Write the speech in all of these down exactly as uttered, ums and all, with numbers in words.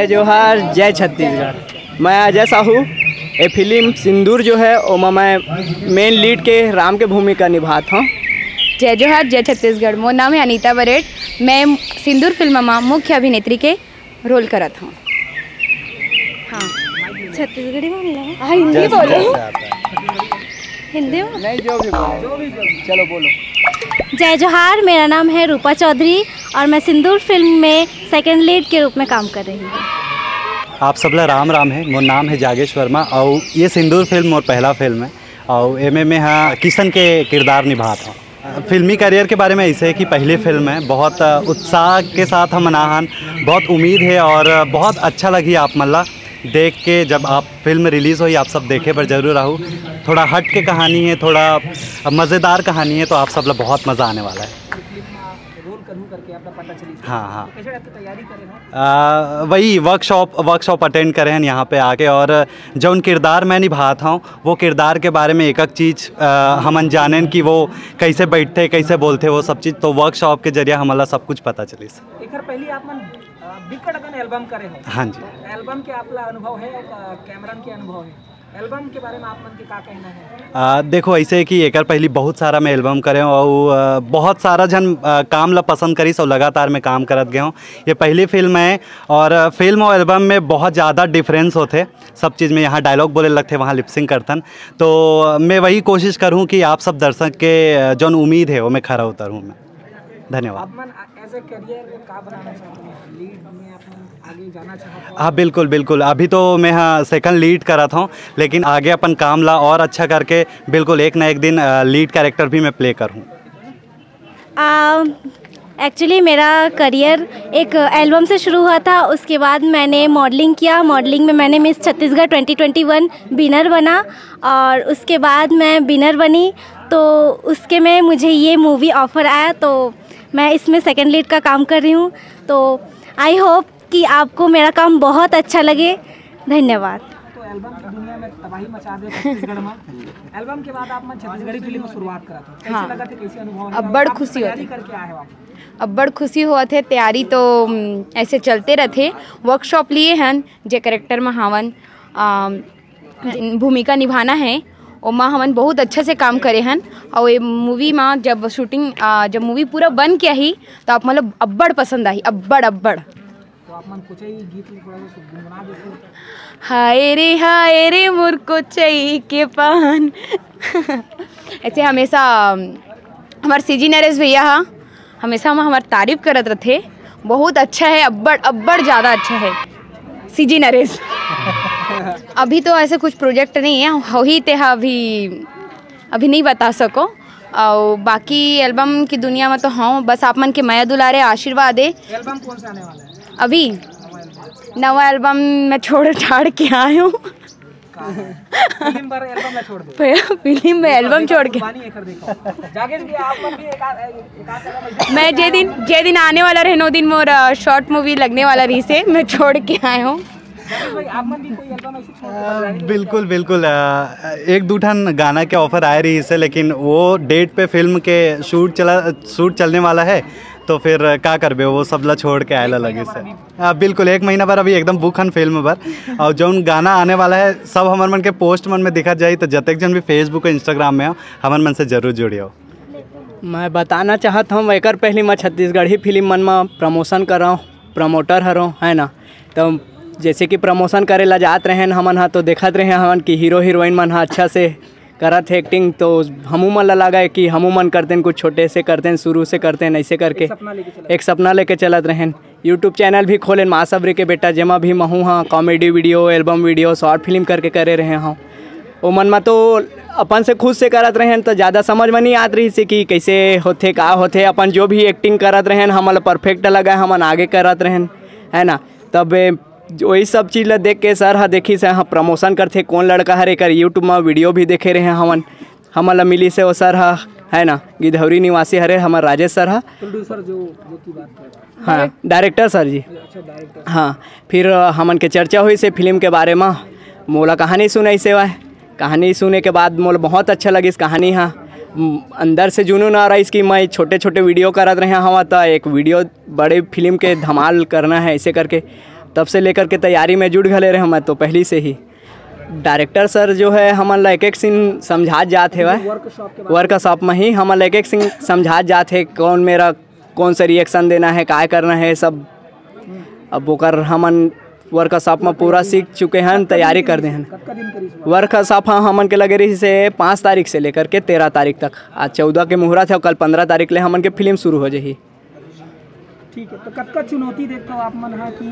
जय जोहार, जय छत्तीसगढ़। मैं अजय साहू। ये फिल्म सिंदूर जो है, ओमा मैं मेन लीड के राम के भूमिका निभात हूँ। जय जोहार, जय छत्तीसगढ़। मोर नाम है अनीता बरेट। मैं सिंदूर फिल्म मा मुख्य अभिनेत्री के रोल करत हूँ। हाँ, छत्तीसगढ़ी बोलना है। हाँ, हिंदी बोलो। हिंदी में? नहीं, जो भी बोलो। चलो, बोलो। जय जोहार, मेरा नाम है रूपा चौधरी और मैं सिंदूर फिल्म में सेकंड लीड के रूप में काम कर रही हूँ। आप सबला राम राम है। मोर नाम है जागेश वर्मा और ये सिंदूर फिल्म मोर पहला फिल्म है और एमे में हाँ किशन के किरदार निभात हूँ। फिल्मी करियर के बारे में ऐसे है कि पहली फिल्म है, बहुत उत्साह के साथ हम मनाहन, बहुत उम्मीद है और बहुत अच्छा लगी आप मन ला देख के। जब आप फिल्म रिलीज होई, आप सब देखे बर जरूर आहू। थोड़ा हट के कहानी है, थोड़ा मज़ेदार कहानी है, तो आप सब ला बहुत मज़ा आने वाला है। रोल करूँ करके आपका पता चली। हाँ, हाँ। तो कैसे टाइप की तैयारी करे हो? आ, वही वर्कशॉप वर्कशॉप अटेंड करे हैं यहाँ पे आके और जौन किरदार मैं निभात हूँ वो किरदार के बारे में एक एक चीज़ आ, हमन जानेन कि वो कैसे बैठते, कैसे बोलते, वो सब चीज़। तो वर्कशॉप के जरिए हमला सब कुछ पता चलिस। एकर पहली आप मन बिकट अकन एल्बम करे हो। हाँ जी। एल्बम के आपला अनुभव है और कैमरन के अनुभव है, एल्बम के बारे में आप मन के का कहना है? आ, देखो, ऐसे है कि एकर पहली बहुत सारा मैं एल्बम करे हूँ और आ, बहुत सारा जन आ, काम ला पसंद करिस और लगातार मैं काम करत गए हूँ। ये पहली फिल्म है और आ, फिल्म और एल्बम में बहुत ज़्यादा डिफरेंस होते। सब चीज़ में यहाँ डायलॉग बोले लगते, वहाँ लिपसिंग करतन। तो आ, मैं वही कोशिश करूँ कि आप सब दर्शक के आ, जौन उम्मीद है वो मैं खरा उतरूँ मैं। धन्यवाद। आप मन एज ए करियर का बनाना चाहते हैं? लीड में आप मन आगे जाना चाहते हैं? हाँ, बिल्कुल बिल्कुल। अभी तो मैं हाँ सेकंड लीड करत हूँ, लेकिन आगे अपन काम ला और अच्छा करके बिल्कुल एक ना एक दिन लीड कैरेक्टर भी मैं प्ले करूँ। एक्चुअली मेरा करियर एक एल्बम से शुरू हुआ था। उसके बाद मैंने मॉडलिंग किया। मॉडलिंग में मैंने मिस छत्तीसगढ़ ट्वेंटी ट्वेंटी वन विनर बना और उसके बाद मैं विनर बनी। तो उसके में मुझे ये मूवी ऑफ़र आया, तो मैं इसमें सेकंड लीड का काम कर रही हूँ। तो आई होप कि आपको मेरा काम बहुत अच्छा लगे। धन्यवाद। तो एल्बम की दुनिया में तबाही मचा दे छत्तीसगढ़ में। एल्बम के बाद आप मन छत्तीसगढ़ी फिल्म में शुरुआत करा था, कैसे हाँ। लगा था, कैसे अनुभव है? अब्बड़ खुशी होती। करके आए हो आप? अब्बड़ खुशी होवत हे। तैयारी तो हम्म, ऐसे चलते रथे। वर्कशॉप लिए हन जे करेक्टर में हावन अम, भूमिका निभाना है, ओमा हमन बहुत अच्छा से काम करे हन। और ये मूवी में जब शूटिंग आ, जब मूवी पूरा बन के आही तो आप मतलब अब्बड़ पसंद आही, अब्बड़ अब्बड़। तो आप मन कुछ ही गीत में थोड़ा सा गुनगुना देते हो। हाय रे हाय रे मोर कोचई के पान। ऐसे हमेशा हमारे सीजी नरेश भैया हा हमेशा हम हमार तारीफ करत रथे। बहुत अच्छा है, अब्बड़ अब्बड़ ज़्यादा अच्छा है सीजी नरेश। अभी तो ऐसे कुछ प्रोजेक्ट नहीं है, होही तेहा अभी अभी नहीं बता सको। और बाकी एल्बम की दुनिया में तो हूँ, बस आप मन के मया दुलारे आशीर्वाद है। एल्बम कौन सा आने वाला है? अभी नवा एल्बम मैं छोड़ छाड़ के आए हूँ। फिल्म बर एल्बम ना छोड़ दे। फिल्म में एल्बम छोड़ के कुर्बानी एकर देखो। जागेश भी आप मन भी एक आध एक आध एल्बम ऐसे मैं जे दिन जे दिन आने वाला रहे, वो दिन मोर शॉर्ट मूवी लगने वाला रही से मैं छोड़ के आए हूँ। जागेश भाई, आप मन भी कोई एल्बम ऐसे छोड़ के बता रहे हैं। बिल्कुल बिल्कुल। अ, एक दो ठन गाना के ऑफर आए रही से, लेकिन वो डेट पे फिल्म के शूट चला शूट चलने वाला है, तो फिर का करबे, वो सब ला छोड़ के आए ला लगे से। हाँ, बिल्कुल, एक महीना बर अभी एकदम बुक हन फिल्म बर। और जौन गाना आने वाला है, सब हमर मन के पोस्ट मन में दिखत जाई, तो जतेक जन भी फेसबुक और इंस्टाग्राम में हो, हमर मन से जरूर जुड़ियो। मैं बताना चाहत हूँ, एकर पहली मैं छत्तीसगढ़ी फिल्म मन में प्रमोशन कर रहा हूँ, प्रमोटर हरों, है ना। तो जैसे कि प्रमोशन करे ला जात रहेन हमन हा, तो देखत रहे हमन कि हीरो हीरोइन मन हा अच्छा से करत हे एक्टिंग, तो हमू मन ला लगा कि हमू मन करतेन, कुछ छोटे से करतेन, शुरू से करतेन, ऐसे करके एक सपना लेके चलत रहेन। यूट्यूब चैनल भी खोलेन, माँ सबरी के बेटा, जेमा भी महू हा comedy video, album video, short film करके करे रहे हूँ। ओमन म तो अपन से खुद से करत रहेन, तो ज़्यादा समझ में नहीं आत रहिस कि कैसे होथे, का होथे। अपन जो भी एक्टिंग करत रहेन, हमन ला परफेक्ट लगा, हमन आगे करत रहेन, है ना। तब ए, वही सब चीज़ ला देख के सर हा देखिस, हाँ, प्रमोशन करथे, कौन लड़का हरे, एकर यूट्यूब में वीडियो भी देखे रहे हमन, हमन ला मिलिस हे वो सर हा, है ना, गिधौरी निवासी हरे हमर राजेश सर हा। प्रोड्यूसर जो जो की बात कर हाँ, डायरेक्टर सर जी। अच्छा, डायरेक्टर। हाँ, फिर अ, हमन के चर्चा होइस हे फिल्म के बारे में, मोला कहानी सुनाइस हे वह। कहानी सुने के बाद मोला बहुत अच्छा लगिस कहानी हा। म, अंदर से जुनून आ रहिस कि मैं छोटे छोटे वीडियो करत रहे हवा, तो एक वीडियो बड़े फिल्म के धमाल करना है, ऐसे करके। तब से लेकर के तैयारी में जुट घले रहे मैं तो पहली से ही। डायरेक्टर सर जो है हमन ला एक एक सीन समझात जात हेवय। वर्कशॉप में ही हमन ला एक एक सीन समझात जात हे, कौन मेरा कौन सा रिएक्शन देना है, काय करना है सब। अब ओकर हमन वर्कशॉप में पूरा सीख चुके हन, तैयारी कर दे हन। वर्कशॉप ह हमन के लगे रहिस हे पाँच तारीख से लेकर के तेरह तारीख तक। आज चौदह के मुहूर्त है, कल पंद्रह तारीख ले हमन के फिल्म शुरू हो जाही। ठीक है, तो कतका चुनौती देखते हो आप मन हा कि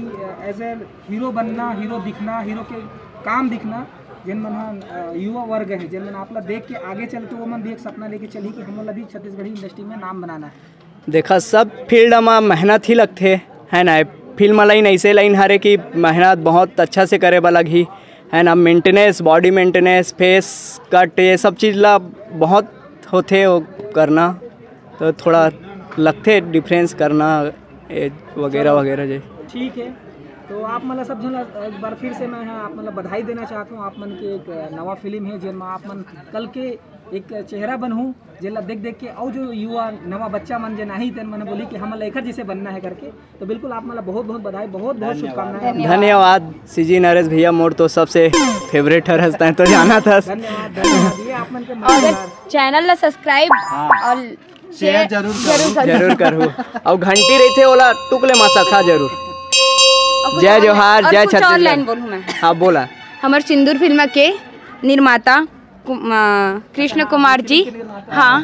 एज ए हीरो बनना, हीरो दिखना, हीरो के काम दिखना, जिन मन हा, अ, युवा वर्ग है, जिन मन आप ला देख के आगे चल के वो मन भी एक सपना लेके चली कि हम ला भी छत्तीसगढ़ी इंडस्ट्री में नाम बनाना है। देखा, सब फील्ड म मेहनत ही लगथे, है ना। फिल्म लाइन ऐसे लाइन हरे कि मेहनत बहुत अच्छा से करे बर लगही, है ना। मेंटेनेंस, बॉडी मेंटेनेंस, फेस कट, ये सब चीज़ ला बहुत होथे वो करना, तो थोड़ा लगथे डिफरेंस करना, ये वगैरह वगैरह जे। ठीक है, तो आप मन ला सब झन ला एक बार फिर से मैं ह आप मन ला बधाई देना चाहत हूँ। आप मन के एक नवा फिल्म है, जेन म आप मन कल के एक चेहरा बनहू, जेला देख देख के अउ जो युवा नवा बच्चा मन जेन आही, तेन मन बोली कि हमन ला एकर जैसे बनना है करके। तो बिल्कुल आप मन ला बहुत बहुत बधाई, बहुत बहुत शुभकामनाएं। धन्यवाद। धन्यवाद सीजी नरेश भैया, मोर तो सबसे फेवरेट हरस, तैं तो जानत हस। धन्यवाद, धन्यवाद। ये आप मन के और मजेदार चैनल ला सब्सक्राइब हाँ। और शेयर जरूर जरूर करो। जरूर करहू। अउ घंटी रहिथे, ओला टुकले मा सखा जरूर। और कुछ जय और जोहार, और जय कुछ और छत्तीसगढ़। लाइन बोलूँ मैं। हाँ, बोला। हमर सिंदूर फिल्म के निर्माता कु-, अ, कृष्ण कुमार जी, हाँ,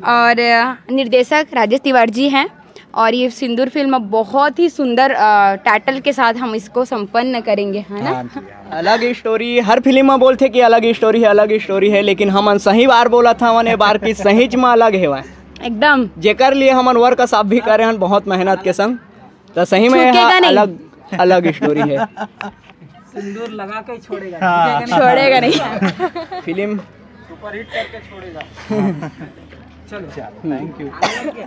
और, अ, निर्देशक राजेश तिवारी जी हैं। और ये सिंदूर फिल्म बहुत ही सुंदर, अ, टाइटल के साथ हम इसको संपन्न करेंगे, है ना? हाँ जी, हाँ। अलग ही स्टोरी, हर फिल्म में बोलथे कि अलग ही स्टोरी है, अलग ही स्टोरी है, लेकिन हमन सही बार बोलत हवन, ये बार की सही च में अलग हेवय। एकदम। जेकर लिए हमन वर्कशॉप भी करे हन बहुत मेहनत के संग, तो सही में चूकेगा एहा नहीं। अलग, अलग स्टोरी है। सिंदूर लगा के ही छोड़ेगा, हाँ। ठीक है कि नहीं? छोड़ेगा नहीं। फिल्म सुपरहिट करके छोड़ेगा। चलो। चलो, थैंक यू।